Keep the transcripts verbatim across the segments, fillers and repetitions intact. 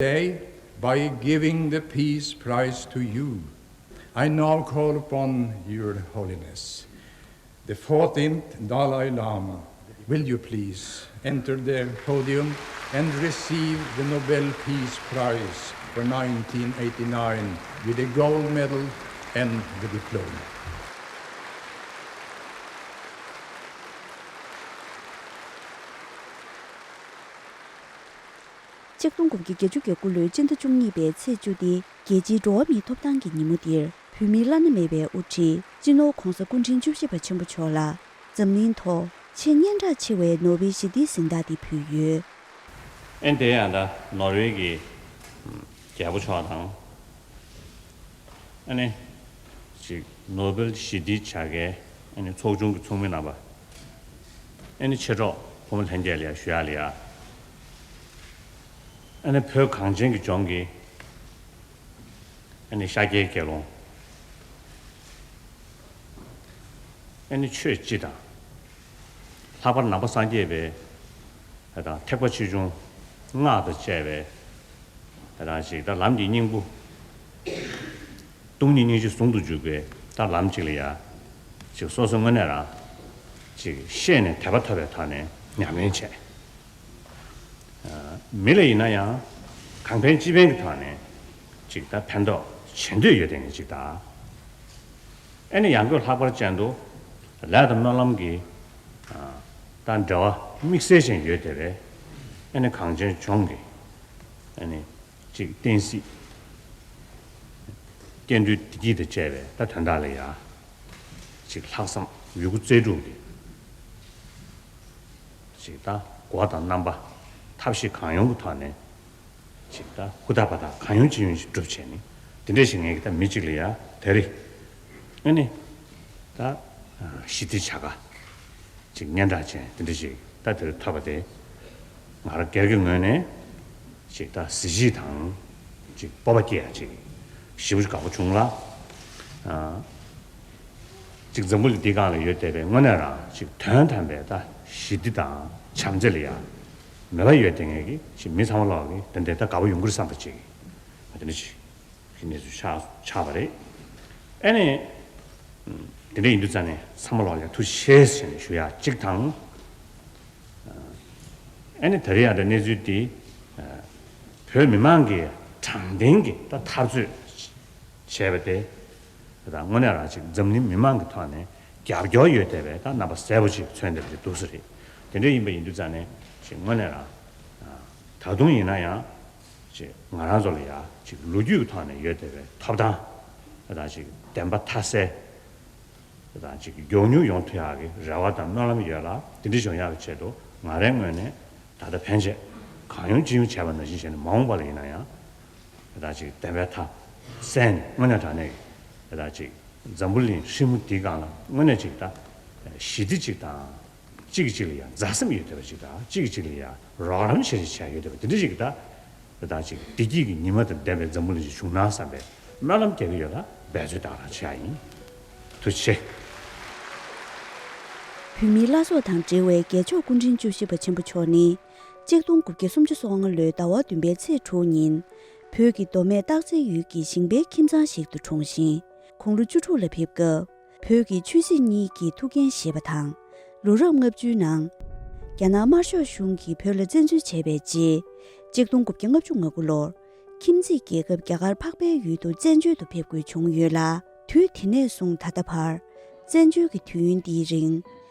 today by giving the Peace Prize to you. I now call upon Your Holiness, the fourteenth Dalai Lama. Will you please enter the podium and receive the Nobel Peace Prize for nineteen eighty-nine with a gold medal and the diploma? ཆིག་སྟོང་དགུ་བརྒྱ་བརྒྱད་ཅུ་གྱ་དགུ་ལོའི་སྤྱི་ཟླ་བཅུ་གཉིས་པའི་ཚེས་བཅུ་སྟེ། རྒྱལ་སྤྱིའི་འགྲོ་བ་མིའི་ཐོབ་ཐང་གི་ཉིན་མོ་འདིར། བོད་མིའི་བླ་ན་མེད་པའི་དབུ་ཁྲིད་སྤྱི་ནོར་༧གོང་ས་སྐུ་ཕྲེང་བཅུ་བཞི་པ་ཆེན་པོ་མཆོག་ལ་འཛམ་གླིང་ཐོག་ཆེས་སྙན་གྲགས་ཆེ་བའི་ནོ་བེལ་ཞི་བདེའི་གཟེངས་རྟགས་འདི་ཕུལ་ཡོད། ཨེ་དེ་ཡང་ད་ནོར་ཝེ་གི་རྒྱལ་པོ་མཆོག་དང་། ཨ་ནི། ཅིག་ནོ་བེལ་ཞི་བདེའི་བྱ་དགའི་ཨ་ནི་ཚོགས་ཆུང་གི་ཚོགས་མི་རྣམ་པ། ཨ་ནི་མཆེད་གྲོགས་ཕོ་མོ་ལྷན་རྒྱས་ལ་ཡ་ཞུ་ཡག་ལ་ཡ། ཨ་ནི་བོད་གངས་ཅན་གྱི་ལྗོངས་ཀྱི་ཨ་ནི་ཤཱཀྱའི་དགེ་སློང་། ཨ་ནི་ཆོས་སྤྱི་དང་། ལྷག་པར་ནང་པ་སངས་རྒྱས་པའི་དང་ཐེག་པ་ཆེ་ཆུང་སྔགས་དང་བཅས་པའི་དང་ཅིག་ད་ལམ་གྱི་སྙིང་པོ། སྟོང་ཉིད་སྙིང་རྗེ་ཟུང་དུ་འཇུག་པའི་ད་ལམ་ཅིག་ལ་ཡ། ཅིག་སོ་སོ་དངོས་གནས་རང་ཅིག་ཤེས་ནས་དད་པ་ཐོབ་པའི་ཐོག་ནས་ཉམས་ལེན་བྱས། མི་ལ་ཡིན་ན་ཡང་གང་ཕན་ཅི་ཕན་གྱི་ཐོག་ནས་ཅིག་ད་ཕན་ཐོགས་བྱེད་འདོད་ཡོད་དེ་ངས་ཅིག་ད། ཨེ་ནི་ཡང་སྒོས་ལྷག་པར་ཅན་དུ་ལས་དང་སྨོན་ལམ་གྱི་ད་འབྲེལ་བ་དམིགས་བསལ་ཅན་ཡོད་དེ་བས། ཨེ་ནི་གངས་ཅན་ལྗོངས་ཀྱི་ཨེ་ནི་ཅིག་བསྟན་སྲིད་སྐྱེ་འགྲོའི་བདེ་སྐྱིད་དང་བཅས་པའི་ད་དོན་དག་ལ་ཡ་ཅིག་ལྷག་བསམ་ཡོད་རྒུ་རྩལ་སྤྲུགས་ཏེ། ཅིག་ད་གོ་བ་དང་རྣམ་པ་ཐབས་ཤེས་གང་ཡོང་གི་ཐོག་ནས་ཅིག་ད་ཧུར་ཐག་འབད་ཐག་གང་ཡོང་ཅི་ཡོང་ཞིག་སྒྲུབ་བྱས་ནས་དེ་འདྲ་ཞིག་ངས་ཀྱི་ད་མི་གཅིག་ལ་ཡ་དེ་རེད། ཨ་ནི་ད་ཞི་བདེའི་བྱ་དགའ་ཅིག་སྙན་གྲགས་ཅན་དེ་འདྲ་ཞིག་ད་དེར་ཐོབ་པ་དེ་ང་རང་སྒེར་གྱི་ངོས་ནས་ཅིག་ད་གཟི་བརྗིད་དང་ཅིག་སྤོབས་པ་སྐྱེ་ཡ་ཅིག་ཞེ་པོ་ཅིག་དགའ་པོ་བྱུང་ལ། ཅིག་འཛམ་བུ་གླིང་འདིའི་སྒང་ལ་ཡོད་བསྡད་པའི་དངོས་གནས་རང་ཅིག་དོན་དམ་པའི་ད་ཞི་བདེ་དང་བྱམས་བརྩེ་ལ་ཡང་མོས་པ་ཡོད་བསྡད་མཁན་གྱི་ཅིག་མི་ཚང་མ་ལོག་གི་དེ་འདྲའི་ད་དགའ་པོ་ཡོང་གི་རེད་བསམ་པ་ཅིག་དེ་འདྲ་ཅིག་གི་གནས་ཚུལ་ཆགས་ཆགས་པ་རེད། ཨ་ནི་དེ་འདྲ་ཡིན་དུས་ཙང་ནས་ཚང་མ་ལོག་ལ་ཡང་ཐུགས་རྗེ་ཆེ་ཟེར་ནས་ཞུ་ཡག་གཅིག་དང་། ཨ་ནི་ད་རེས་ཡང་ད་གནས་ཚུལ་འདི་བོད་མི་མང་གིས་དྲང་བདེན་གྱི་ད་འཐབ་རྩོད་བྱས་པ་དེ། དེ་དག་དངོས་གནས་རང་ཅིག་འཛམ་གླིང་མི་མང་གི་ཐོག་ནས་རྒྱབ་སྐྱོར་ཡོད་བསྡད་པའི་ད་རྣམ་པ་གསལ་པོ་ཅིག་མཚོན་བསྡད་པ་ཅིག་འདུག་ས་རེད། དེ་འདྲ་ཡིན་པ་ཡིན་དུས་ཙང་ནས་ཅིག་དངོས་གནས་རང་ད་དུང་ཡིན་ན་ཡང་ཅིག་ང་རང་ཚོ་ལ་ཡང་ཅིག་ལོ་རྒྱུས་ཀྱི་ཐོག་ནས་ཡོད་བསྡད་པའི་ཐོབ་ཐང་དེ་དག་ཅིག་བདེན་པ་མཐའ་གསལ་དེ་དག་ཅིག་མགྱོགས་མྱུར་ཡོང་ཐུབ་ཡག་གི་རེ་བ་དང་སྨོན་ལམ་ཡོད་ལ། དེ་འདྲ་བྱུང་ཡག་གི་ཆེད་དུ་ང་རའི་ངོས་ནས་ད་ལྟ་ཕན་ཆད་གང་ཡོང་ཅི་ཡོང་བྱས་པ་ནང་བཞིན་བྱས་ནས་མ་འོངས་པ་ལ་ཡིན་ན་ཡང་། དེ་དག་ཅིག་བདེན་པའི་མཐའ་གསལ་ནས་དངོས་གནས་དྲང་གནས་ཀྱི་དེ་དག་ཅིག་འཛམ་བུ་གླིང་ཧྲིལ་མོ་འདིའི་སྒང་ལ་དངོས་གནས་ཅིག་ད་ཞི་བདེ་ཅིག་དང་། གཅིག་གིས་གཅིག་ལ་ཡང་མཛའ་སེམས་ཡོད་བསྡད་པ་ཅིག་དང་། གཅིག་གིས་གཅིག་ལ་ཡང་རོགས་རམ་བྱེད་བྱེད་ཡོད་བསྡད་པ་དེ་འདྲ་ཅིག་ད་དེ་དག་ཅིག་བདེ་སྐྱིད་ཀྱི་ཉི་མ་དང་ལྡན་པའི་འཛམ་བུ་གླིང་ཅིག་བྱུང་ན་བསམ་པའི་སྨོན་ལམ་རྒྱག་གི་ཡོད་ལ། འབད་རྩོལ་ད་ག་རང་བྱེད་ཡ་ཡིན། ཐུགས་རྗེ་ཆེ། བོད་མིའི་བླ་སྲོག་དང་འབྲེལ་བའི་རྒྱལ་མཆོག་སྐུ་ཕྲེང་བཅུ་བཞི་པ་ཆེན་པོ་མཆོག་ནི། གཅིག་སྟོང་དགུ་བརྒྱ་སུམ་ཅུ་སོ་ལྔ་ལོའི་ཟླ་བ་བདུན་པའི་ཚེས་དྲུག་ཉིན། བོད་ཀྱི་མདོ་སྨད་སྟག་རྩེ་ཡུལ་གྱི་ཞིང་པའི་ཁྱིམ་ཚང་ཞིག་ཏུ་འཁྲུངས་ཤིང་། དགུང་ལོ་བཅུ་དྲུག་ལ་ཕེབས་སྐབས། བོད་ཀྱི་ཆོས་སྲིད་གཉིས་ཀྱི་ཐུགས་འགན་བཞེས་པ་དང་། ལོ་རབས་ལྔ་བཅུའི་ནང་། རྒྱ་ནག་དམར་ཤོག་གཞུང་གིས་བོད་ལ་བཙན་འཛུལ་བྱས་པའི་རྗེས། གཅིག་སྟོང་དགུ་བརྒྱ་ལྔ་བཅུ་ང་དགུ་ལོར། ཁྱིམ་མཚེས་རྒྱལ་ཁབ་རྒྱ་གར་འཕགས་པའི་ཡུལ་དུ་བཙན་བྱོལ་དུ་ཕེབས་དགོས་བྱུང་ཡོད་ལ། དུས་དེ་ནས་བཟུང་ད་ལྟ་བར། བཙན་བྱོལ་གྱི་དུས་ཡུན་འདིའི་རིང་།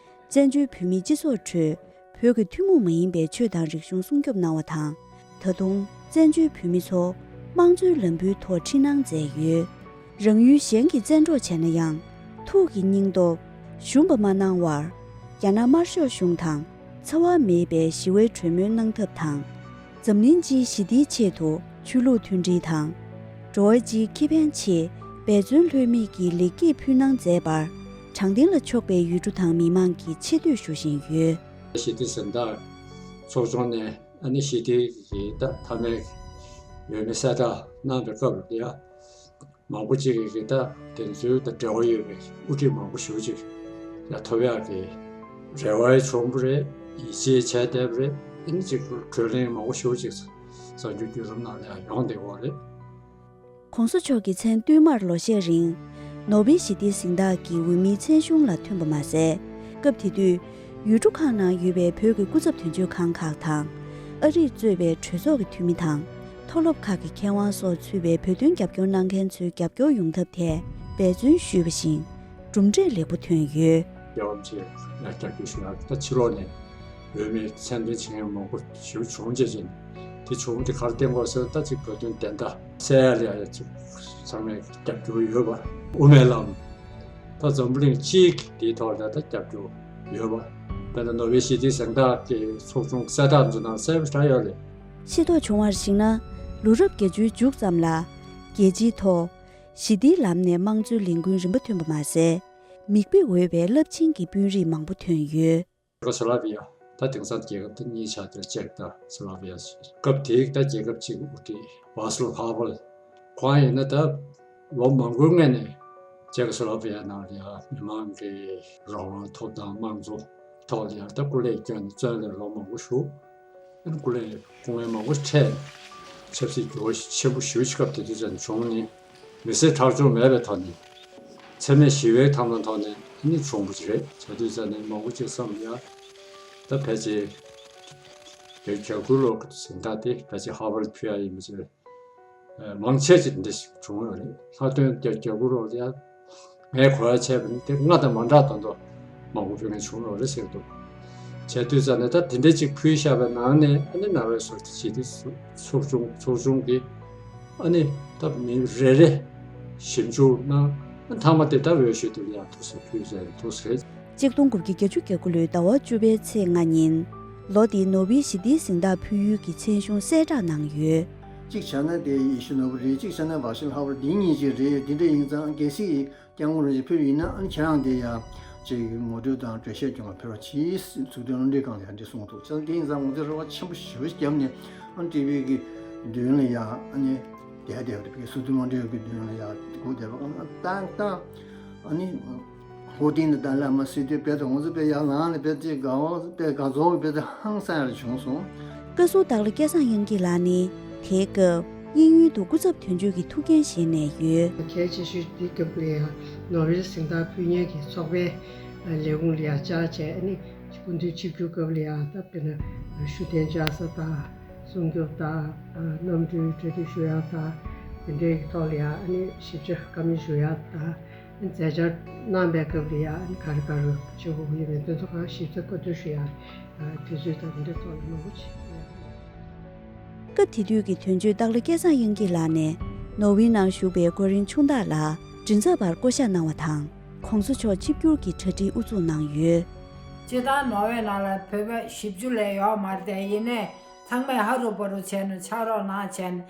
བཙན་བྱོལ་བོད་མིའི་སྤྱི་ཚོགས་ཁྲོད། བོད་ཀྱི་ཐུན་མོང་མ་ཡིན་པའི་ཆོས་དང་རིག་གཞུང་སྲུང་སྐྱོབ་གནང་བ་དང་། ད་དུང་། བཙན་བྱོལ་བོད་མི་ཚོ། དམངས་གཙོའི་ལམ་བུའི་ཐོག་འཁྲིད་གནང་མཛད་ཡོད། རང་ཡུལ་གཞན་གྱིས་བཙན་འཕྲོག་བྱས་ན་ཡང་། ཐུགས་ཀྱི་སྙིང་སྟོབས། ཞུམ་པ་མ་གནང་བར། རྒྱ་ནག་དམར་ཤོག་གཞུང་དང་། འཚེ་བ་མེད་པའི་ཞི་བའི་གྲོས་མོལ་གནང་ཐབས་དང་། འཛམ་གླིང་སྤྱིའི་ཞི་བདེའི་ཆེད་དུ་ཆོས་ལུགས་མཐུན་སྒྲིལ་དང་། འགྲོ་བ་སྤྱིའི་ཁེ་ཕན་ཆེད་འབད་བརྩོན་ལྷོད་མེད་ཀྱིས་ལེགས་སྐྱེས་ཕུལ་གནང་མཛད་པར། དྲང་བདེན་ལ་ཕྱོགས་པའི་ཡུལ་གྲུ་དང་མི་མང་གིས་ཆེ་བསྟོད་ཞུ་བཞིན་ཡོད། ཞི་བདེ་གཟེངས་རྟགས་ཚོགས་ཆུང་ནས་ཨ་ནི་ཞི་བདེ་གི་ད་མཐའ་མའི་འོས་མི་གསལ་བསྒྲགས་གནང་བའི་སྐབས་ལ་ཡ། མང་པོ་ཅིག་གིས་ད་དེ་ཚོའི་ད་འབྲེལ་བ་ཡོད་པའི་དབུ་ཁྲིད་མང་པོ་ཞེ་པོ་ཅིག་ཡ་ཐོབ་ཡག་གི་རེ་བ་ཡང་བྱུང་བ་རེད། ཡིད་ཆེས་བྱས་བསྡད་པ་རེད། ཨ་ནི་ཅིག་གྲོས་གླེང་མང་པོ་ཞེ་པོ་ཅིག་ གསར་འགྱུར་བརྒྱུད་ལམ་ནང་ལ་ཡང་ཡོང་བསྡད་ཡོད་རེད། ༸གོང་ས་མཆོག་གིས་མཚན་བསྟུད་མར་ལོ་ཤས་རིང་ནོ་བྷེལ་ཞི་བདེའི་གཟེངས་རྟགས་ཀྱི་འོས་མིའི་མཚན་གཞུང་ལ་ཐོན་པ་མ་ཟད། སྐབས་དེ་དུས་ཡུལ་གྲུ་ཁག་ནང་ཡོད་པའི་བོད་ཀྱི་སྐུ་ཚབ་དོན་གཅོད་ཁང་ཁག་དང་། ཨ་རིས་གཙོས་པའི་གྲོས་ཚོགས་ཀྱི་འཐུས་མི་དང་། མཐོ་སློབ་ཁག་གི་མཁས་དབང་སོགས་ཚུད་པའི་བོད་དོན་རྒྱབ་སྐྱོར་གནང་མཁན་ཚོའི་རྒྱབ་སྐྱོར་ཡོང་ཐབས་ཐད་འབད་བརྩོན་ཞུས་པ་བཞིན་གྲུབ་འབྲས་ལེགས་པོ་ཐོན་ཡོད། རྒྱལ་བ་རིན་པོ་ཆེ་ལ་རྒྱབ་སྐྱོར་ཞུ་ཡག་ད་ཕྱི་ལོགས་ནས་འོས་མི་མཚན་འདོན་བྱེད་མཁན་མང་པོ་ཞིག་བྱུང་བྱས་ཙང་། དེ་བྱུང་དེ་ག་རེ་བསྟན་དགོས་ཟེར་ན། ད་ཅིག་བོད་དོན་བདེན་མཐའ་གསལ་ཡག་ལ་ཡ་ཅིག་ཚང་མས་རྒྱབ་སྐྱོར་ཡོད་པ། དབུ་མའི་ལམ་ད་འཛམ་བུ་གླིང་སྤྱིའི་དེའི་ཐོག་ལ་ད་རྒྱབ་སྐྱོར་ཡོད་པ། དཔེར་ན་ནོ་བེལ་ཞི་བདེའི་གཟེངས་རྟགས་ཀྱི་ཚོགས་ཆུང་གསལ་བསྒྲགས་ཚོ་ནང་གསལ་པོ་ཞེ་དྲག་ཡོད་རེད། ཤེས་རྟོགས་བྱུང་བར་གཞིགས་ན། ལོ་རབས་བརྒྱད་ཅུའི་མཇུག་ཙམ་ལ་རྒྱལ་སྤྱིའི་ཐོག་ཞི་བདེའི་ལམ་ནས་དམངས་གཙོའི་ལས་འགུལ་རིམ་པ་ཐོན་པ་མ་ཟད། མིག་དཔེ་འོས་པའི་རླབས་ཆེན་གྱི་དཔོན་རིགས་མང་པོ་ཐོན་ཡོད། ཡུ་གོ་སི་ལ་བི་ཡ། ད་དེང་སང་རྒྱལ་ཁབ་དེ་གཉིས་ཆགས་དེར་ཅེཀ་དང་སི་ལོ་ཝེ་ཡ། སྐབས་དེའི་ད་རྒྱལ་ཁབ་ཅིག་དབུ་ཁྲིད་ཝ་སི་ལབ་ཧ་ཝེལ། ཁོང་ཡིན་ན་ད་ལོ་མང་པོའི་སྔོན་ནས་ཅེཀ་སི་ལོ་ཝེ་ཡ་ནང་ལ་ཡ་མི་མང་གི་རང་དབང་ཐོབ་ཐང་། དམངས་གཙོ་ཐོག་ལ་ཡ་ད་སྐུ་ལས་བསྐྱོན་ནས་བཙོན་ལ་ལོ་མང་པོ་བཞུགས། ཨ་ནི་སྐུ་ལས་སྐུ་ངལ་མང་པོ་འཕྲད། ཆབ་སྲིད་འགྱུར་བ་ཆེན་པོ་ཞེ་པོ་ཅིག་སྐབས་དེ་དུས་ཙམ་བྱུང་ནས། མི་སེར་ཁྲག་སྦྱོར་མེད་པའི་ཐོག་ནས། འཚེ་མེད་ཞི་བའི་ཐབས་ལམ་ཐོག་ནས་ནི་བྱུང་བ་ཞིག་རེད། བྱས་དུས་ཙམ་ནས་མང་པོ་ཅིག་བསམ་ཡ། ད་ཕལ་ཆེར་བོད་གྱ་བཀུར་ལོ་གཟེངས་རྟགས་དེ་ཕལ་ཆེར་ཧ་ཝེལ་ཕུལ་ཡ་ཡིན་པ་ཅིག་རེད། མང་ཆེ་ཅིག་འདི་ཞིག་བྱུང་ཡོད་རེད། ལྷག་དོན་གྱ་བཀུར་ལོ་ལ་ཡ་ངས་གོ་ཡ་བྱས་པ་ནི་དེ་ལྔ་དང་མ་འདྲ་མདོག་མདོག་མང་པོ་ཕུལ་མཁན་བྱུང་ཡོད་རེད་ཟེར་གྱི་འདུག་བྱས་དུས་ཙམ་ནས་ད་དེ་འདྲ་ཅིག་ཕུལ་བཞག་པའི་ནང་ནས། ཨ་ནི་ནོ་བྷེལ་ཞི་བདེའི་ཚོགས་ཆུང་ཚོགས་ཆུང་གིས་ཨ་ནི་ད་མི་རེ་རེ་ཞིབ་འཇུག་གནང་། མཐའ་མ་དེ་ད་འོས་ཤོས་དེ་ལ་ཡང་ཐུགས་སུ་ཕུལ་ཟེར་ཐུགས་སུ་རེད། གཅིག་སྟོང་དགུ་བརྒྱ་བརྒྱད་ཅུ་གྱ་དགུ་ལོའི་ཟླ་བ་བཅུ་པའི་ཚེས་ལྔ་ཉིན། ལོ་འདིའི་ནོ་བྷེལ་ཞི་བདེའི་གཟེངས་རྟགས་ཕུལ་ཡུལ་གྱི་མཚན་གཞུང་གསལ་བསྒྲགས་གནང་ཡོད། གཅིག་བྱས་ན་དེ་ཡེ་ཤུ་ནོར་བུ་རེད། གཅིག་བྱས་ན་ཝ་ཤི་ལ་ཧ་ཝེལ། འདི་གཉིས་ཀྱི་རེད། དེ་འདྲ་ཡིན་ཙང་གལ་སྲིད་སྐྱབས་མགོན་རིན་པོ་ཆེ་ཕེབས་ཡིན་ན། ཨ་ནི་ཁྱེད་རང་དེ་ཡ་ཅིག་ངོ་སྤྲོད་དང་འགྲེལ་བཤད་སྐྱོན་པ་ཕེབས་རོགས་གྱིས། ཚོགས་འདུའི་དངོས་འབྲེལ་ཁང་ལ་ཡ་འདི་གསུངས་འདུག་བྱས་ཙང་དེ་ཡིན་ཙང་ང་ཚོས་རེ་བ་ཆེན་པོ་ཞེ་པོ་བརྒྱབ་ནས། ཨ་ནི་ཊི་ཝི་གི་མདུན་ལ་ཡ་ཨ་ནི་བསྡད་བསྡད་པ་དེ། ཚོགས་འདུ་དངོས་འབྲེལ་གྱི་མདུན་ལ་ཡ་སྒུག་བསྡད་པ་གང་ལ་ཏག་ཏག་ཨ་ནི། ཧོ་ཏིང་ནི་ཏཱ་ལའི་བླ་མ་སྲིད་དུས་དཔེ་དང་། ང་ཚོ་དཔེ་ཡར་ལངས་ནས་དཔེ་དེ་དགའ་བ་དཔེ་དགའ་ཚོར་གྱི་དཔེ་དེ་ཧང་སང་ཡག་བྱུང་སོང་། བཀའ་ཟུར་སྟག་ལྷ་སྐལ་བཟང་དབྱངས་སྐྱིད་ལགས་ནི་དེའི་སྐབས་དབྱིན་ཡུལ་དུ་སྐུ་ཚབ་དོན་གཅོད་ཀྱི་ཐུགས་འགན་བཞེས་གནང་ཡོད། གལ་ཆེ་ཤོས་འདི་སྐབས་ལ་ཡང་ནོ་བེལ་གཟེངས་རྟགས་ཕུལ་མཁན་གྱི་ཚོགས་པའི་ལས་ཁུངས་ལ་ཡང་བཅར་བྱས། ཨ་ནི་སྐུ་མདུན་ཆིབས་བསྒྱུར་སྐབས་ལ་ཡང་ད་དཔེར་ན་ཞུ་གཏན་འཇགས་ས་དང་། སྲུང་སྐྱོབ་དང་། གནམ་གྲུའི་གྲ་སྒྲིག་ཞུ་ཡག་དང་། དེ་འདྲའི་ཐོག་ལ་ཡང་ཨ་ནི་ཞིབ་ཆ་བཀའ་མོལ་ཞུ་ཡག་དང་། མཛད་འཆར་གནང་པའི་སྐབས་ལ་ཡང་ག་རེ་ག་རེ་བྱེད་དགོས་ཀྱི་ཡོད་མེད་དེ་ཚོ་གང་ཞིབ་ཚགས་བཀའ་བསྡུར་ཞུ་ཡག་དུས་ཚོད་དང་དེ་འདྲའི་ཐོག་ལ་མང་པོ་བྱེད་ཀྱི་ཡོད། སྐབས་དེ་དུས་ཀྱི་དོན་གཅོད་སྟག་ལྷ་སྐལ་བཟང་དབྱངས་སྐྱིད་ལགས་ནས་ནོར་ཝེ་ནང་བཞུགས་པའི་གོ་རིམ་ཆུང་བདག་ལ་མགྲིན་ཚབ་པར་བསྐོ་གཞག་གནང་བ་དང་། ༸གོང་ས་མཆོག་ཆིབས་བསྒྱུར་གྱི་གྲ་སྒྲིག་དབུ་འཛུགས་གནང་ཡོད། སྤྱིར་བཏང་ནོར་ཝེ་ནང་ལ་བོད་པ་བཞི་བཅུ་ལས་ཡོད་མ་རེད་དེ། ཡིན་ནའི་ཚང་མས་ཧ་རུ་བ་རུ་བྱས་ནས་ཕྱག་རོགས་གནང་བྱས་ནས།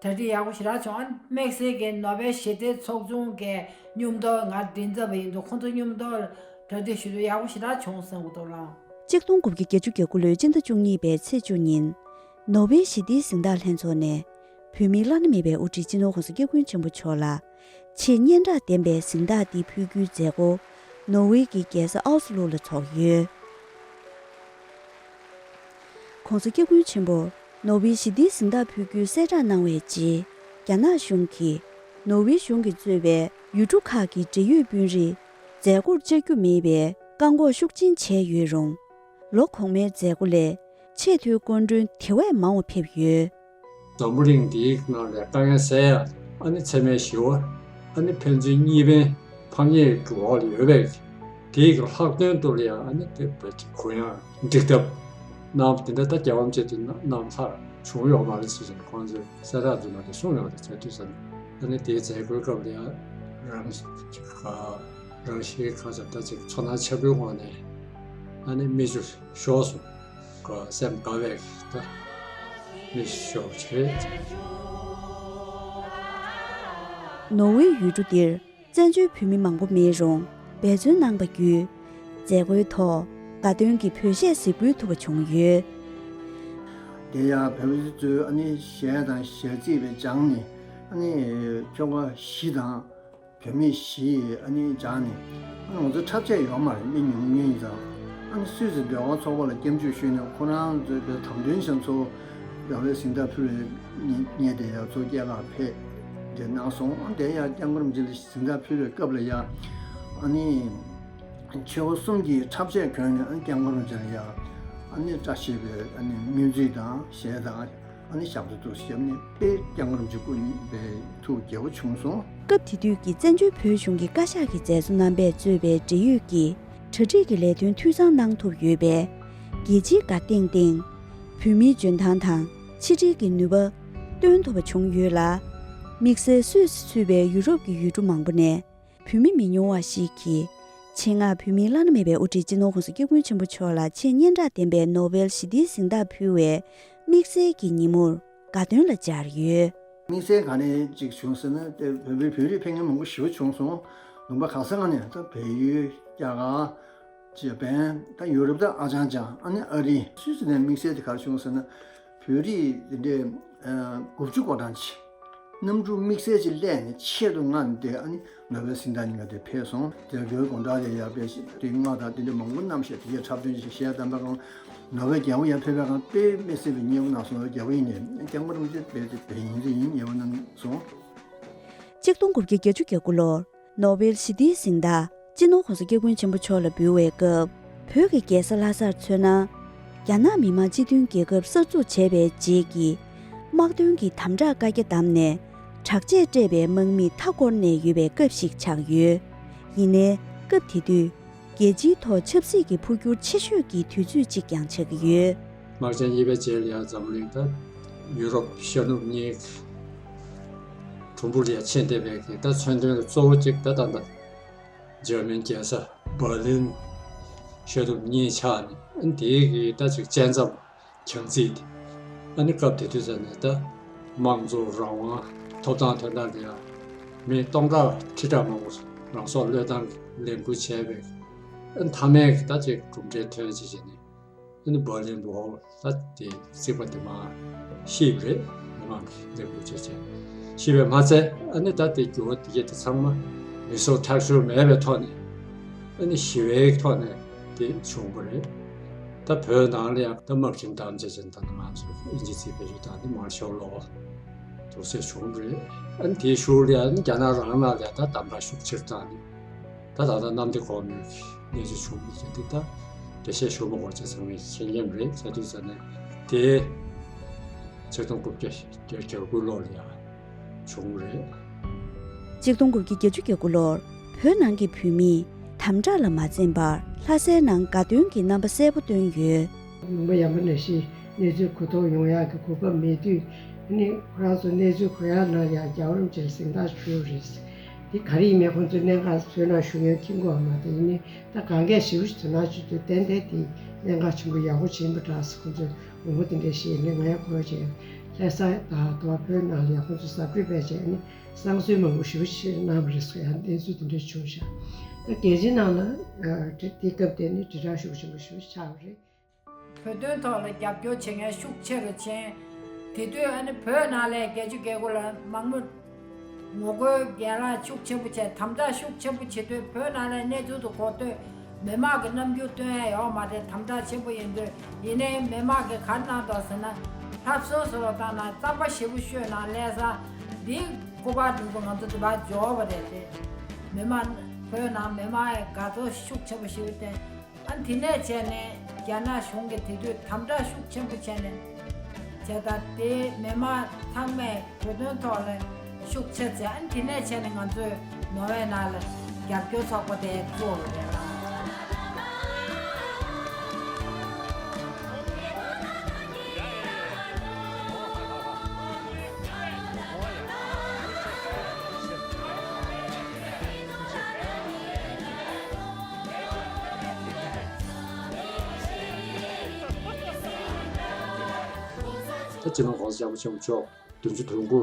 གྲ་སྒྲིག་ཡག་པོ་ཞེ་དྲག་བྱུང་། ཨ་ནི་དམིགས་བསལ་གྱི་ནོ་བེལ་ཞི་བདེའི་ཚོགས་ཆུང་གི་མཉམ་དུ་ང་མགྲིན་ཚབ་པ་ཡིན་འདུག་ཁོང་ཚོ་མཉམ་དུ་གྲ་སྒྲིག་ཞུ་དུས་ཡག་པོ་ཞེ་དྲག་བྱུང་བསམ་གྱི་འདུག་ལགས། གཅིག་སྟོང་དགུ་བརྒྱ་བརྒྱད་ཅུ་གྱ་དགུ་ལོའི་སྤྱི་ཟླ་བཅུ་གཉིས་པའི་ཚེས་བཅུ་ཉིན། ནོ་བེལ་ཞི་བདེའི་གཟེངས་རྟགས་ལྷན་ཚོགས་ནས་བོད་མིའི་བླ་ན་མེད་པའི་དབུ་ཁྲིད་སྤྱི་ནོར་༸གོང་ས་༸སྐྱབས་མགོན་ཆེན་པོ་མཆོག་ལ་ཆེས་སྙན་གྲགས་ལྡན་པའི་གཟེངས་རྟགས་འདི་ཕུལ་རྒྱུའི་མཛད་སྒོ་ནོར་ཝེ་གི་རྒྱལ་ས་ཨོ་སི་ལོ་ལ་ཚོགས་ཡོད། ༸གོང་ས་༸སྐྱབས་མགོན་ཆེན་པོར་ནོ་བེལ་ཞི་བདེའི་གཟེངས་རྟགས་ཕུལ་རྒྱུའི་གསལ་བསྒྲགས་གནང་བའི་རྗེས། རྒྱ་ནག་གཞུང་གིས་ནོར་ཝེ་གཞུང་གིས་གཙོས་པའི་ཡུལ་གྲུ་ཁག་གི་འབྲེལ་ཡོད་དཔོན་རིགས་མཛད་སྒོར་བཅར་རྒྱུ་མེད་པའི་བཀག་འགོག་ཤུགས་ཆེན་བྱས་ཡོད་རུང་། ལོ་གོང་མའི་མཛད་སྒོ་ལས་ཆེས་མཐོའི་སྐུ་མགྲོན་དེ་བས་མང་བ་ཕེབས་ཡོད། འཛམ་བུ་གླིང་འདིའི་ནང་ལ་དཀའ་ངལ་སེལ་ཡ། ཨ་ནི་འཚེ་མེད་ཞི་བ། ཨ་ནི་ཕན་ཚུན་གཉིས་ཕན་ཕམ་ཉེས་ཀྱི་འོག་ལ་ཡོད་པའི་དེའི་གི་ལྷག་དོན་དུ་ལ་ཡ། ཨ་ནི་དེ་བས་གུ་ཡངས་འགྲིག་ཐབས་གནང་བ་དེ་འདྲ་ད་རྒྱལ་བ་རིན་པོ་ཆེ་དེ་གནང་ལྷག་བྱུང་ཡོད་མ་རེད་ཟེར་ནས་ཁོང་ཚོས་གསལ་བསྒྲགས་འདི་ནང་དུ་གསུངས་ཡོད་རེད། བྱས་དུས་ཙམ་ཨ་ནི་དེའི་མཛད་སྒོའི་སྐབས་ལ་ཡ་རང་རང་བཞིན་ག་ཚོད་ད་ཅིག་ཚོར་སྣང་ཆེན་པོའི་ངང་ནས་ཨ་ནི་མི་ཚོ་ཤོར་སོང་། ཁོ་སེམས་དགའ་བའི་ད་མི་ཤོག་བྱེད། ནོར་ཝེ་ཡུལ་གྲུ་འདིར་བཙན་བྱོལ་བོད་མི་མང་པོ་མེད་རུང་། འབད་བརྩོན་གནང་པ་བརྒྱུད། མཛད་སྒོའི་ཐོག་དགའ་སྟོན་གྱི་བོད་གཞས་གཟིགས་འབུལ་ཐུབ་པ་བྱུང་ཡོད། དེ་ཡང་བོད་པ་ཚོས་ཨ་ནི་གཞས་དང་གཞས་ཚིག་དཔེ་སྦྱངས་ནས། ཨ་ནི་ཁྱོ་ག་བཞི་དང་བུད་མེད་བཞི་ཨ་ནི་སྦྱངས་ནས། ཨ་ནི་ང་ཚོ་འཁྲབ་ཆས་ཡོད་མ་རེད། མི་ཉུང་ཉུང་ཡིན་ཙང་། ཨ་ནི་སུད་སི་ཟློས་གར་ཚོགས་པ་ལ་སྐྱབས་འཇུག་ཞུས་ནས། ཁོ་རང་ཚོའི་བོད་དམ་དོན་བྱེད་མཚོ་ ནོ་བེལ་གཟེངས་རྟགས་ཕུལ་བའི་ཉིན་ཉིན་དེ་ཡང་མཚོ་སྐྱེས་ལགས་ཕེབས་དེ་གནང་སོང་། ཨ་དེ་ཡང་སྐྱབས་མགོན་རིན་པོ་ཆེ་གཟེངས་རྟགས་ཕུལ་བའི་སྐབས་ལ་ཡང་ཨ་ནི་ཆོལ་ཁ་གསུམ་གྱི་འཁྲབ་ཆས་གྱོན་ནས་ཨ་ནི་སྐྱབས་མགོན་རིན་པོ་ཆེ་ལ་ཡང་ཨ་ནི་བཀྲ་ཤིས་པའི་ཨ་ནི་སྨོན་ཚིག་དང་གཞས་དང་། ཨ་ནི་ཞབས་ཏོག་ཏུ་ཞབས་ནས་དཔེ་སྐྱབས་མགོན་རིན་པོ་ཆེ་སྐུ་གཉིས་པའི་ཐུགས་དགྱེས་པོ་བྱུང་སོང་། སྐབས་དེ་དུས་ཀྱི་བཙན་བྱོལ་བོད་གཞུང་གི་བཀའ་ཤག་གི་མཛད་གཙོ་རྣམ་པས་གཙོས་པའི་འབྲེལ་ཡོད་ཀྱིས་གྲ་སྒྲིག་གི་ལས་དོན་འཐུས་ཚང་གནང་ཐུབ་ཡོད་པས། རྒྱལ་སྤྱིའི་དགའ་སྟེང་སྟེང་། བོད་མིའི་འཇོན་ཐང་དང་ཕྱི་འབྲེལ་གྱི་ནུས་པ་སྟོན་ཐུབ་པ་བྱུང་ཡོད་ལ། དམིགས་བསལ་སུད་སི་ཚུད་པའི་ཡུ་རོབ་ཀྱི་ཡུལ་གྲུ་མང་པོ་ནས། བོད་མི་མི་ཉུང་བ་ཞིག་གིས་ཆེད་མངགས་བོད་མིའི་བླ་ན་མེད་པའི་དབུ་ཁྲིད་སྤྱི་ནོར་༸གོང་ས་༸སྐྱབས་མགོན་ཆེན་པོ་མཆོག་ལ་ཆེས་སྙན་གྲགས་ལྡན་པའི་ནོ་བེལ་ཞི་བདེའི་གཟེངས་རྟགས་ཕུལ་བའི་དམིགས་བསལ་གྱི་ཉིན་མོར་དགའ་སྟོན་ལ་བཅར་ཡོད། དམིགས་བསལ་ག་རེ་ཅིག་བྱུང་ཟེར་ན། དེ་བོད་པའི་བོད་རིགས་ཕེབས་མཁན་མང་པོ་ཞེ་པོ་བྱུང་སོང་། ལུང་པ་གང་ས་གང་ནས། ད་བལ་ཡུལ། རྒྱ་གར། ཇ་པན། ད་ཡུ་རོབ། ད་ཨ་ཅང་ཅང་། ཨ་ནི་ཨ་རི། སུད་སི་ནས་དམིགས་བསལ་དེ་ག་རེ་བྱུང་ཟེར་ན། བོད་རིགས་དེ་འདྲའི་ཨ་དགུ་བཅུ་གོ་གྲངས་ཅིག་གནམ་གྲུ་དམིགས་བསལ་ཅིག་གླས་ནས་ཆེད་དུ་མངགས་ནས། དེ་ཨ་ནི་ནོ་བེལ་གཟེངས་རྟགས་ཉིན་མོ་དེ་ཕེབས་སོང་། དེ་གའི་དགོང་དག་དེ་ཡར་དཔེ་དེ་ལྔ་དང་དེ་འདྲ་མང་པོ་བསྣམས་བྱས། དེ་གའི་འཁྲབ་སྟོན་ཅིག་བྱས། དམ་པ་གང་ནོ་བེལ་རྒྱལ་པོ་ཡར་ཕེབས་པའི་སྒང་དཔེ་མི་སྲིད་པའི་མཉེས་པོ་གནང་སོང་། རྒྱལ་པོ་ཡིན་ནས་སྐྱབས་མགོན་རིན་པོ་ཆེ་དཔེ་དེ་བལ་ཡིན་ཚེ་ཡིན་མཉེས་པོ་གནང་སོང་། གཅིག་སྟོང་དགུ་བརྒྱ་བརྒྱད་ཅུ་གྱ་དགུ་ལོར་ནོ་བེལ་ཞི་བདེའི་གཟེངས་རྟགས་སྤྱི་ནོར་༸གོང་ས་༸སྐྱབས་མགོན་ཆེན་པོ་མཆོག་ལ་འབུལ་བའི་སྐབས། བོད་ཀྱི་རྒྱལ་ས་ལྷ་སར་མཚོན་ན། རྒྱ་ནག་མི་དམངས་སྤྱི་མཐུན་རྒྱལ་ཁབ་གསར་འཛུགས་བྱས་པའི་རྗེས་ཀྱི་དམག་དོན་གྱི་དམ་དྲག་བཀའ་རྒྱ་བསྡམས་ནས། དྲག་ཆས་སྤྲས་པའི་དམག་མིས་མཐའ་བསྐོར་ནས་ཡོད་པའི་སྐབས་ཤིག་ཆགས་ཡོད། ཡིན་ནའི་སྐབས་དེ་དུས་རྒྱལ་སྤྱིའི་ཐོག་ཆབ་སྲིད་ཀྱི་འཕོ་འགྱུར་ཆེ་ཤོས་ཀྱི་དུས་ཚོད་ཅིག་ཀྱང་ཆགས་ཀྱི་ཡོད། དམག་ཆེན་གཉིས་པའི་རྗེས་ལ་ཡང་འཛམ་གླིང་ད་ཡུ་རོབ་ཤར་ནུབ་གཉིས་གྲུམ་བུ་ལ་ཡང་ཕྱིན་བསྡད་པའི་གི་ད་མཚོན་དོན་གཙོ་བོ་གཅིག་ད་ད་ལྟ་འཇར་མན་རྒྱལ་ས་བྷར་ལིན་ཤར་ནུབ་གཉིས་ཆགས་ནས། ཨ་ནི་དེའི་གི་ད་ཅིག་བཅད་མཚམས་གྱང་རྩིས་དེ། ཨ་ནི་སྐབས་དེ་དུས་ཙམ་ནས་ད་དམངས་གཙོ་རང་དབང་ཐོབ་ཐང་དོན་དག་ལ་ཡང་མི་སྟོང་ཕྲག་ཁྲི་ཕྲག་མང་པོ་རང་སྲོག་བློས་བཏང་ལས་འགུལ་བྱས་པའི། ཨ་ནི་མཐའ་མའི་གི་ད་ཅིག་གྲུབ་འབྲས་ཐོན་ཅིག་བྱས་ནས། ཨ་ནི་བྷར་ལིན་ཝོལ་ད་དེ་རྩིག་པ་དེ་མར་བཤིག་པ་རེད། མི་མང་གི་ལས་འགུལ་བྱས་བྱས་བཤིག་པས་མ་ཚད། ཨ་ནི་ད་དེ་འགྱུར་བ་དེ་གས་དེ་ཚང་མ་མི་གསོད་ཁྲག་སྦྱོར་མེད་པའི་ཐོག་ནས། ཨ་ནི་ཞི་བའི་ཐོག་ནས་དེ་བྱུང་བ་རེད། ད་བོད་ནང་ལ་ཡང་ད་དམག་ཁྲིམས་དམ་བཅའ་ཅན་ད་ང་ཚོ་ཨིན་ཇི་རྩིས་པའི་ཡུལ་དང་ནི་མར་ཤོར་ལོ་དུ་སེ་བྱུང་བ་རེད། ཨ་ནི་དེའི་ཤུལ་ལ་ཡང་རྒྱ་ནག་རང་ནང་ལ་ཡང་ད་དམ་དྲག་ཤུགས་ཆེར་བཏང་ནས། ད་ད་ལྟ་གནམ་བདེ་སྒོ་མོའི་གནས་ཚུལ་བྱུང་མི་ཚེ་འདི་ད་འགྲེལ་བཤད་ཞུ་མ་དགོས་ཅེས་ཚང་མས་མཁྱེན་མཁན་རེད། བྱ་དུས་ཙམ་ནས་དེ་ཆིག་སྟོང་དགུ་བརྒྱ་བརྒྱད་ཅུ་གྱ་དགུ་ལོ་ལ་ཡང་བྱུང་རེད། གཅིག་སྟོང་དགུ་བརྒྱ་བརྒྱད་ཅུ་གྱ་དགུ་ལོར་བོད་ནང་གི་བོད་མིས་དམ་དྲག་ལ་མ་འཛེམས་པར་ལྷ་སའི་ནང་དགའ་སྟོན་གྱི་རྣམ་པ་གསལ་པོ་བཏོན་ཡོད། ལུང་པ་ཡར་མར་ནས་ཤི་གནས་ཚུལ་གོ་རྟོགས་ཡོང་ཡག་གི་གོ་སྐབས་མེད་དུས། ཨ་ནི་ཁོ་རང་ཚོ་གནས་ཚུལ་གོ་ཡག་ནང་ཡང་རྒྱལ་བ་རིན་པོ་ཆེར་གཟེངས་རྟགས་ཞུས་རེད། དེ་ག་རེ་ཡིན་མིན་ཁོང་ཚོས་གནད་འགག་བོད་ནང་བཞུགས་མཁན་མཁྱེན་གྱི་ཡོད་མ་རེད། ཡིན་ནའི་ད་གང་གས་ཞེ་པོ་ཞིག་དོ་སྣང་བྱེད་དུས། ཏན་ཏན་དེ་གནད་འགག་ཆེན་པོ་ཡག་པོ་ཅིག་ཡིན་པ་འདྲ་ཟེར། ཁོང་ཚོས་ལུང་པ་དེ་འདྲ་ཞིག་ནས་ང་ཡང་གོ་བྱས། ལྷ་ས་དང་དུ་བ་བོད་ནང་ལ་ཡང་ཁོང་ཚོས་གཟབ་སྤྲོས་སྤེལ་བྱས། ཨ་ནི་བསང་གསོལ་མང་པོ་ཞེ་པོ་ཅིག་གནང་བ་རེད་ཟེར། ཡང་གནས་ཚུལ་དེ་འདྲ་བྱུང་ཤག་ད་རྒྱལ་སྤྱིའི་ནང་ལ་ཨ་དེ་དེ་སྐབས་དེ་ནི་དྲིལ་བསྒྲགས་ཤུགས་ཆེན་པོ་ཞེ་པོ་ཅིག་ཆགས་པ་རེད། བོད་དོན་ཐོག་ལ་རྒྱབ་སྐྱོར་བྱེད་མཁན་ཤུགས་ཆེ་རུ་ཕྱིན། དེ་དུས་ཨ་ནི་བོད་ནང་ལ་བརྒྱད་ཅུ་གྱ་དགུ་ལ་མང་མོས་ངོ་རྒོལ་སྒེར་ལངས་ཤུགས་ཆེན་པོ་བྱས། དམ་དྲག་ཤུགས་ཆེན་པོ་བྱེད་དུས། བོད་ནང་ལ་གནས་ཚུལ་དེ་གོ་དུས་མི་མང་གི་རྣམ་འགྱུར་སྟོན་ཡ་ཡོད་མ་རེད། དམ་དྲག་ཆེན་པོ་ཡིན་དུས། ཡིན་ནའི་མི་མང་གིས་ག་རེ་གནང་འདུག་ཟེར་ན། ལྷ་བསང་ཟེར་བ་བཏང་ན་རྩམ་པ་ཞེ་པོ་བཤོས་ནང་སླེབས་ས་འདི་སྐུ་པར་འདི་ཚོ་ང་ཚོ་འདི་པར་འབྱོར་བ་རེད་དེ། མི་མང་བོད་ནང་མི་མང་ཡང་དགའ་ཚོར་ཤུགས་ཆེན་པོ་ཞིག་བསྟན། ཨ་དེ་ནས་བྱས་ནས་རྒྱ་ནག་གཞུང་གིས་དེ་དུས་དམ་དྲག་ཤུགས་ཆེན་པོ་བྱས་ནས་བྱས། ད་དེ་མི་མང་ཚང་མས་བོད་དོན་ཐོག་ལ་ཤུགས་ཆེ་བྱས། ཨ་དེ་ནས་བྱས་ནས་ང་ཚོས་ནོར་ཝེ་ནང་ལ་རྒྱབ་སྐྱོར་ཚོགས་པ་དེ་བཙུགས་རེད། ད་སྤྱི་ནོར་༸གོང་ས་༸སྐྱབས་མགོན་ཆེན་པོ་མཆོག་བདུན་ཅུ་དོན་དགུ་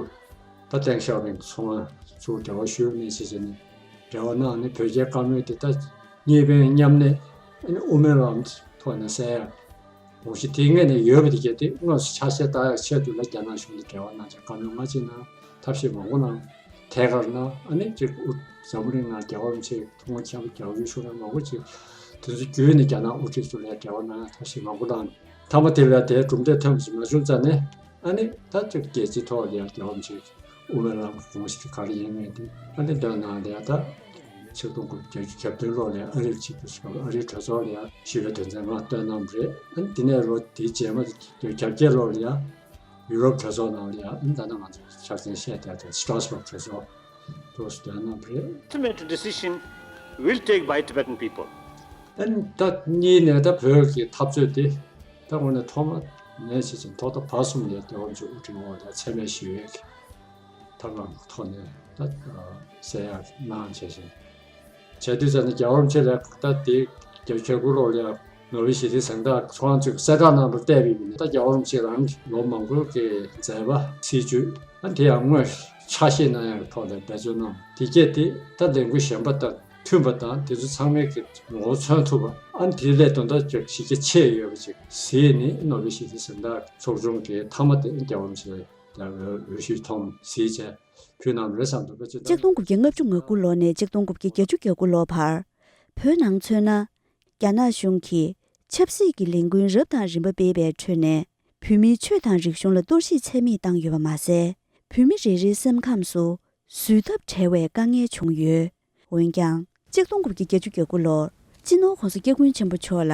ད་ཏེང་ཞའོ་ཕིང་ཚོགས་ཁང་ཚུར་འབྲེལ་བ་ཞུས་ནས་བྱས་བྱས་ནས་འབྲེལ་བ་གནང་ནས། བོད་རྒྱའི་བཀའ་མོལ་དེ་ད་གཉིས་ཕན་མཉམ་གནས། ཨ་ནི་དབུ་མའི་ལམ་ཐོག་ནས་གསལ་ཡག་དགོངས་གཞི་དེ་སྔོན་ནས་ཡོད་པ་དེ་གས་དེ་དངོས་སུ་ཆ་ཤས་བཏགས་ཡག་ཆེད་དུ་ལ་རྒྱ་ནག་གཞུང་དང་འབྲེལ་བ་གནང་བྱས། བཀའ་མོལ་སྔ་ཕྱི་གནང་། ཐབས་ཤེས་མང་པོ་གནང་། ཐད་ཀར་གནང་། ཨ་ནི་ཅིག་དབུ་འཛམ་བུ་གླིང་ནང་རྒྱལ་བ་རིན་པོ་ཆེ་ཐུགས་དམ་མཁྱེན་པ་རྒྱལ་བ་ཡིད་བཞིན་ནོར་བུ་མང་པོ་ཅིག་དེ་ཚོ་བརྒྱུད་ནས་རྒྱ་ནག་དབུ་ཁྲིད་ཚོ་ལ་འབྲེལ་བ་གནང་ཡག་ཐབས་ཤེས་མང་པོ་གནང་། མཐའ་མ་དེ་ལ་དེའི་གྲུབ་འབྲས་ཐོན་པ་ཞིག་མ་བྱུང་ཙང་ནས། ཨ་ནི་ད་ཅིག་རྒྱལ་སྤྱིའི་ཐོག་ལ་ཡང་རྒྱལ་བ་རིན་པོ་ཆེ་དབུ་མའི་ལམ་གྱི་དགོངས་གཞི་དེ་ག་རེ་ཡིན་མིན་དེ་ཨ་ནི་ལྟོས་ན་ལ་ཡང་ད་ཆིག་སྟོང་དགུ་བརྒྱ་བརྒྱད་ཅུ་གྱ་བདུན་ལོ་ལ་ཡང་ཨ་རིར་ཆིབས་བསྒྱུར་ཞུས་སྐབས་ཨ་རིའི་གྲོས་ཚོགས་ལ་ཡང་ཞི་བའི་དོན་ཚན་ལྔ་བཏོན་གནང་བ་རེད། ཨ་ནི་དེ་ནས་ལོ་དེའི་རྗེས་མ་དེ་བརྒྱད་ཅུ་གྱ་བརྒྱད་ལོ་ལ་ཡང་ཡུ་རོབ་གྲོས་ཚོགས་ནང་ལ་ཡང་ཨ་ནི་ད་ལྟ་ང་ཚོ་འཆར་ཅན་བཤད་བསྡད་དེ་སི་ཊ་ར་སི་བྷག་གྲོས་ཚོགས་དུ་བཏོན་གནང་བ་རེད། Ultimate decision will take by Tibetan people. ཨ་ནི་ད་གཉིས་ནས་ད་བོད་ཀྱི་འཐབ་རྩོད་དེ་ད་དངོས་གནས་ཐོག་མ་ནས་བྱས་ཙང་ཐོག་མཐའ་བར་གསུམ་ནས་རྒྱལ་བ་རིན་པོ་ཆེ་དབུ་ཁྲིད་འོག་ལ་འཚེ་མེད་ཞི་བའི་གི་ཐབས་ལམ་གྱི་ཐོག་ནས་ད་སེལ་ཡག་གནང་བྱས་ཤིང་། བྱས་དུས་ཙམ་ནས་རྒྱལ་བ་རིན་པོ་ཆེ་ལ་ད་དེ་བརྒྱད་ཅུ་གྱ་དགུ་ལོ་ལ་ཡང་ནོ་བེལ་ཞི་བདེའི་གཟེངས་རྟགས་ཚོགས་ཁང་གཅིག་གསལ་བསྒྲགས་གནང་བར་བལྟས་པ་ཡིན་ན་ད་རྒྱལ་བ་རིན་པོ་ཆེ་རང་གིས་ལོ་མང་པོའི་གི་མཛད་པ་སྲིད་བྱུས་ཨ་དེ་ཡང་དངོས་ཆ་ཤས་གནང་ཡག་གི་ཐོག་ལ་འབད་བརྩོན་གནང་། དེ་སྐད་དེ་ད་ལས་འགུལ་གཞན་པ་དང་མཐུན་པ་དང་དེ་ཚོ་ཚང་མས་ཀྱི་ངོ་བོ་མཚོན་ཐུབ་པ་ཨ་ནི་དེ་ལས་དོན་དག་ཅིག་གཞི་རྒྱ་ཆེ་ཡོད་པ་ཅིག་གཟིགས་ནས་ནོ་བེལ་ཞི་བདེའི་གཟེངས་རྟགས་ཚོགས་ཆུང་གི་མཐའ་མ་དེ་རྒྱལ་བ་རིན་པོ་ཆེ་ལ་འོས་ཤོག་ཐོབ་གཟིགས་བྱས་ཕུལ་གནང་རེད་བསམ་འདུག་པ་ཅིག་གཅིག་སྟོང་དགུ་བརྒྱ་ལྔ་བཅུ་ང་དགུ་ལོ་ནས་གཅིག་སྟོང་དགུ་བརྒྱ་བརྒྱད་ཅུ་གྱ་དགུ་ལོ་བར་བོད་ནང་མཚོན་ན། རྒྱ་ནག་གཞུང་གིས་ཆབ་སྲིད་ཀྱི་ལས་འགུལ་རབ་དང་རིམ་པ་སྤེལ་བའི་ཁྲོད་ནས་བོད་མིའི་ཆོས་དང་རིག་གཞུང་ལ་གཏོར་བཤིག་ཚད་མེད་བཏང་ཡོད་པ་མ་ཟད། བོད་མི་རེ་རེའི་སེམས་ཁམས་སུ་བཟོད་ཐབས་བྲལ་བའི་དཀའ་ངལ་བྱུང་ཡོད། འོན་ཀྱང་། གཅིག་སྟོང་དགུ་བརྒྱ་བརྒྱད་ཅུ་གྱ་དགུ་ལོར་སྤྱི་ནོར་༸གོང་ས་༸སྐྱབས་མགོན་ཆེན་པོ་མཆོག་ལ་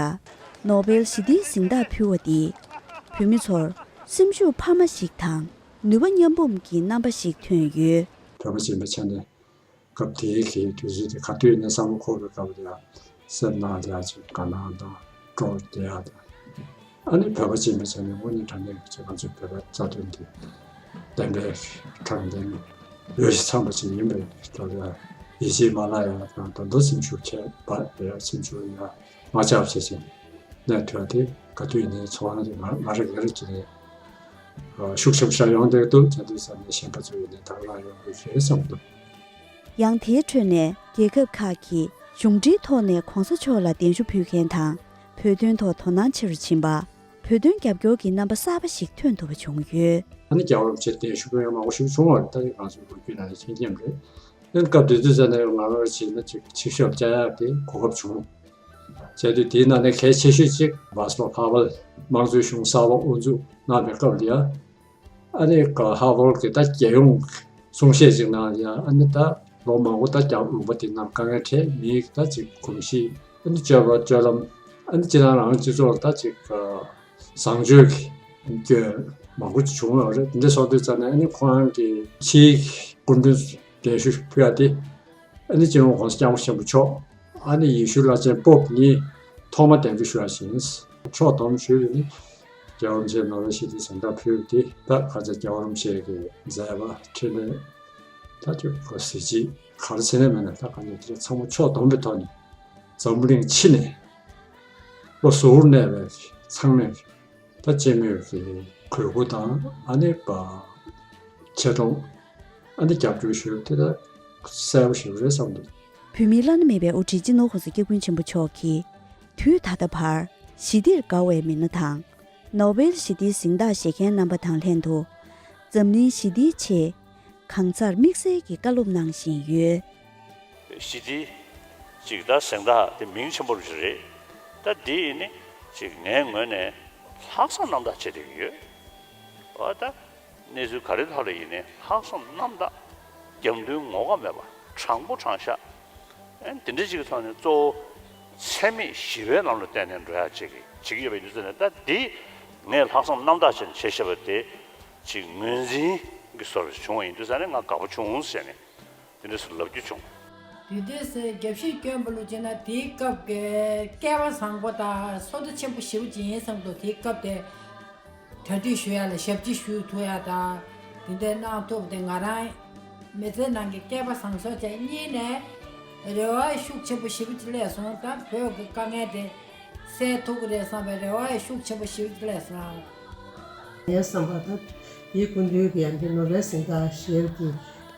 ནོ་བེལ་ཞི་བདེའི་གཟེངས་རྟགས་ཕུལ་བ་འདིས་བོད་མི་ཚོར་སེམས་ཤུགས་འཕར་མ་ཞིག་དང་ནུས་པ་མཉམ་སྤུངས་ཀྱི་རྣམ་པ་ཞིག་ཐོན་ཡོད། བོད་པ་ཡིན་པའི་ཆ་ནས་སྐབས་དེའི་གི་དུས་ཚོད་དེ་ག་དུས་ནས་བསམ་བློ་འཁོར་བའི་སྐབས་ལ་ཡང་སེམས་ནང་ལ་ཡང་ཅིག་དགའ་སྣང་དང་སྤྲོ་བ་སྐྱེ་ཡག་དང་། ཨ་ནི་བོད་པ་ཅིག་ཡིན་པའི་ཆ་ནས་དངོས་གནས་དྲང་གནས་ཀྱི་ང་ཚོའི་བོད་པའི་རྩ་དོན་དེ་བདེན་པའི་དྲང་བདེན་འོས་ཤིང་འཚམས་པ་ཅིག་ཡིན་པའི་སྐོར་ལ་ཡིད་ཆེས་མ་བརླག་ཡག་དང་ད་དུང་སེམས་ཤུགས་ཁྱད་པར་ཡག་སེམས་ཤུགས་ཡག་མ་ཆག་བྱེད་ཅིང་གནས་ཐུབ་པ་དེ་ག་དུས་ཡིན་ནའི་ཚོར་སྣང་དེ་མ་མ་རེ་ག་རེ་བྱས་ནས་ཤུགས་ཆེན་པོ་ཞིག་ཡོང་བསྡད་འདུག་བྱས་དུས་ཙམ་ནས་གཞན་པ་ཚོ་ཡིན་ནའི་དང་བླངས་ཡོང་དགོས་ཞེས་བསམ་འདུག་ཡང་དེའི་ཁྲོད་ནས་རྒྱལ་ཁབ་ཁག་གིས་གཞུང་འབྲེལ་ཐོག་ནས་༸གོང་ས་མཆོག་ལ་གདན་ཞུ་ཕུལ་མཁན་དང་། བོད་དོན་ཐོག་དོ་སྣང་ཆེ་རུ་ཕྱིན་པ། བོད་དོན་རྒྱབ་སྐྱོར་གྱི་རྣམ་པ་གསར་པ་ཞིག་ཐོན་ཐུབ་པ་བྱུང་ཡོད། ཨ་ནི་རྒྱལ་བ་རིན་པོ་ཆེ་གདན་ཞུ་མཁན་མང་པོ་ཞིག་བྱུང་བ་རེད། ད་རེས་ང་ཚོའི་ལོ་རྒྱུས་ནང་ལ་མཁྱེན་རྒྱུ་རེད། ཨ་ནི་སྐབས་དེ་དུས་ཙམ་ནས་ང་རང་བྱས་ན་ཅིག་ཆིབས་ཞབས་བཅར་ཡག་གི་གོ་སྐབས་བྱུང་། བྱས་དུས་དེའི་ནང་ནས་གལ་ཆེ་ཤོས་གཅིག་ཝཱ་སི་ལབ་ཧ་ཝེལ་དམངས་གཙོའི་གཞུང་གསར་པ་དབུ་འཛུགས་གནང་བའི་སྐབས་ལ་ཡ། ཨ་ནི་ཧ་ཝེལ་གྱི་ད་རྒྱལ་ཡོངས་གསུང་བཤད་ཅིག་ནང་ཡང་ཨ་ནི་ད་ལོ་མང་པོ་ད་རྒྱ་ལུང་པ་དེ་རྣམས་དཀའ་ངལ་འཕྲད་མིའི་ད་ཅིག་གོམས་གཤིས་ཨ་ནི་སྤྱོད་པ་སྤྱོད་ལམ་ཨ་ནི་སྤྱིར་བཏང་རང་སྤྱི་ཚོགས་ལ་ད་ཅིག་བཟང་སྤྱོད་ཀྱི་སྐྱོན་མང་པོ་ཅིག་བྱུང་ཡོད་རེད། དེ་འདྲ་སོང་དུས་ཙམ་ནས་ཨ་ནི་ཁོ་རང་གི་ཕྱིའི་སྐུ་མགྲོན་གདན་ཞུ་ཕུལ་ཡ་དེ། ཨ་ནི་སྤྱི་ནོར་༸གོང་ས་༸སྐྱབས་མགོན་ཆེན་པོ་མཆོག་ཨ་ནི་ཡེ་ཤུ་བླ་ཆེན་པོབ་གཉིས་ཐོག་མ་གདན་འདྲེན་ཞུ་ཡ་ཞིག་ཡིན། ཕྱོགས་བསྡོམས་ཞུས་པ་ཡིན་ན། རྒྱལ་བ་རིན་པོ་ཆེ་ནོ་བེལ་ཞི་བདེའི་གཟེངས་རྟགས་ཕུལ་བ་དེ་ད་ག་ཚོད་རྒྱལ་བ་རིན་པོ་ཆེ་གི་མཛད་པ་འཕྲིན་ལས་ད་ཅིག་གོ་གཟི་བརྗིད་ག་རེ་ཟེར་ན་མེད་ན་ད་ག་ནས་དེ་ཚང་མ་ཕྱོགས་བསྡོམས་པའི་ཐོག་ནས་འཛམ་བུ་གླིང་ཕྱི་ནས་ལོ་ཟུར་གནས་པའི་ཚང་མས། ད་སྤྱི་མོས་ཀྱི་གུས་བཀུར་དང་ཨ་ནི་པ་ཆེ་མཐོང་ཨ་ནི་རྒྱབ་སྐྱོར་ཞུ་དེ་ད་གསལ་པོ་ཞིག་རེད་བསམ་འདུག་བོད་མིའི་བླ་ན་མེད་པའི་དབུ་ཁྲིད་སྤྱི་ནོར་༸གོང་ས་༸སྐྱབས་མགོན་ཆེན་པོ་མཆོག་གིས་དུས་ད་ལྟ་བར་ཞི་བདེར་དགའ་བའི་མི་སྣ་དང་ནོ་བེལ་ཞི་བདེའི་གཟེངས་རྟགས་བཞེས་མཁན་རྣམ་པ་དང་ལྷན་དུ་འཛམ་གླིང་ཞི་བདེའི་ཆེད་གང་སར་དམིགས་བསལ་གྱི་བཀའ་སློབ་གནང་བཞིན་ཡོད། ཞི་བདེ་ཅིག་ད་གཟེངས་རྟགས་དེ་མིང་ཆེན་པོ་ཞིག་རེད། ད་འདི་ཡིན་ནི་ཅིག་ངའི་ངོས་ནས་ལྷག་བསམ་རྣམ་དག་བྱེད་བསྡད་ཀྱི་ཡོད། འོ་ད་གནས་ཚུལ་ག་རེ་ཐོག་ལ་ཡིན་ནའི་ལྷག་བསམ་རྣམ་དག་རྒྱབ་མདུན་ངོ་ཁ་མེད་པ་དྲང་པོ་དྲང་བཞག་ཨེ་འདི་འདྲ་ཅིག་གི་ཐོག་ནས་གཙོ་བོ་འཚེ་མེད་ཞི་བའི་ལམ་ལ་བརྟེན་ནས་འགྲོ་ཡག་ཅིག་བྱེད་ཀྱི་ཡོད་པའི་ཡུལ་ཚོ་ནས་ད་འདི་ངས་ལྷག་བསམ་རྣམ་དག་བྱས་ནས་བྱས་བཞག་པ་དེ་ཅིག་ངོས་འཛིན་གྱི་བཟོ་འདྲ་བྱུང་བ་ཡིན་དུས་ཙང་ནས་ང་དགའ་པོ་བྱུང་ཟེར་ནས། དེ་འདྲ་སུ་ལབ་རྒྱུ་བྱུང་། དེ་དུས་སུ་རྒྱབ་བཤིག་སྐྱོན་པ་ལུགས་བྱས་ན་དེའི་སྐབས་ཀྱི་སྐལ་བ་བཟང་པོ་དང་བསོད་བདེ་ཆེན་པོ་ཞེ་པོ་ཅིག་ཡིན་བསམ་འདུག་དེའི་སྐབས་དེ་གྲ་སྒྲིག་ཞུ་ཡ་ལ་ཞབས་ཕྱི་ཞུ་ཐུབ་ཡ་དང་དེ་འདྲའི་གནང་ཐུབ་པ་དེ་ང་རང་མི་ཚེ་ནང་གི་སྐལ་བ་བཟང་ཤོས་བྱས། གཉིས་ནས་རེ་བ་ཤུགས་ཆེན་པོ་ཞེ་པོ་ཅིག་སླེབས་སོང་། ད་བོད་ཀྱི་དཀའ་ངལ་དེ་སེལ་ཐུབ་ཀྱི་རེད་བསམ་པའི་རེ་བ་ཤུགས་ཆེན་པོ་ཞེ་པོ་ཅིག་སླེབས་སོང་། ངའི་བསམ་པ་ད་དེའི་སྐུ་མདུན་གྱི་ཡང་དེ་ནོ་བེལ་གཟེངས་རྟགས་ཞལ་གྱི་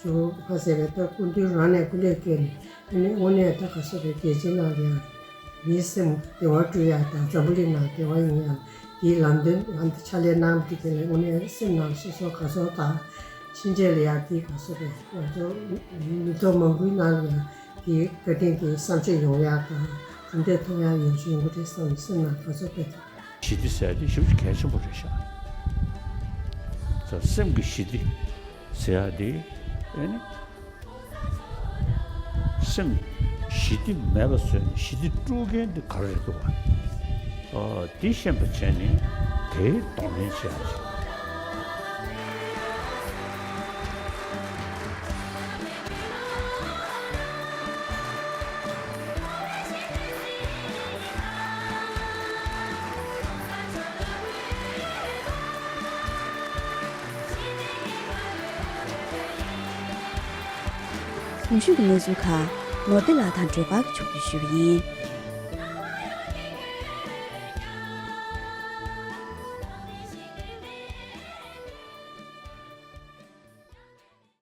ཇོ་བོ་ཁ་ཟེར་བའི་ད་སྐུ་མདུན་རང་ནས་སྐུ་ལས་བསྐྱོན་ནས་ཨ་ནི་དངོས་གནས་ད་ག་སོ་རེ་རྒྱལ་སྤྱི་ནང་ལ་ཡང་མིའི་སེམས་བདེ་བ་སྐྲུན་ཡག་དང་འཛམ་བུ་གླིང་ནང་བདེ་བ་ཡོང་ཡག་དེའི་ལམ་སྟོན་ང་ཚོ་ཕྱག་ལས་གནང་བ་དེ་ག་ལས་དངོས་གནས་སེམས་ནང་སོ་སོ་ག་སོ་དང་ཕྱིན་ཆད་ལ་ཡང་དེ་ག་སོ་རེ་ང་ཚོ་མི་ཐོག་མང་པོའི་ནང་ལ་ཡང་དེའི་བཀའ་དྲིན་གྱི་བསམ་ཤེས་ཡོང་ཡག་དང་གྲུབ་འབྲས་ཐོབ་ཡག་ཡོང་ཤེས་ཡོང་གི་རེད་བསམ་སེམས་ནང་ག་སོ་དཔེ་ཐུབ། ཞི་བདེ་ཟེར་དེ་ཞེ་པོ་ཅིག་གལ་ཆེན་པོ་རེད་ཤག་སེམས་ཀྱི་ཞི་བདེ་ཟེར་ཡ་དེ་ཨེ་ནི། སེམས་ཞི་བདེ་མེད་པ་བཟོས་ནས་ཞི་བདེ་དཀྲུག་མཁན་དེ་ག་རེ་རེད་འདུག་ག་ཨ། འདི་ཤེས་པ་བྱས་ནས་དེ་གདོང་ལེན་བྱེད་ཡ་ཅིག་གོང་ཞུས་ཀྱི་གནས་ཚུལ་ཁག་ནོར་བདེ་ལགས་དང་སྒྲོལ་དཀར་གྱིས་ཕྱོགས་བསྡུས་ཞུས་པ་ཡིན།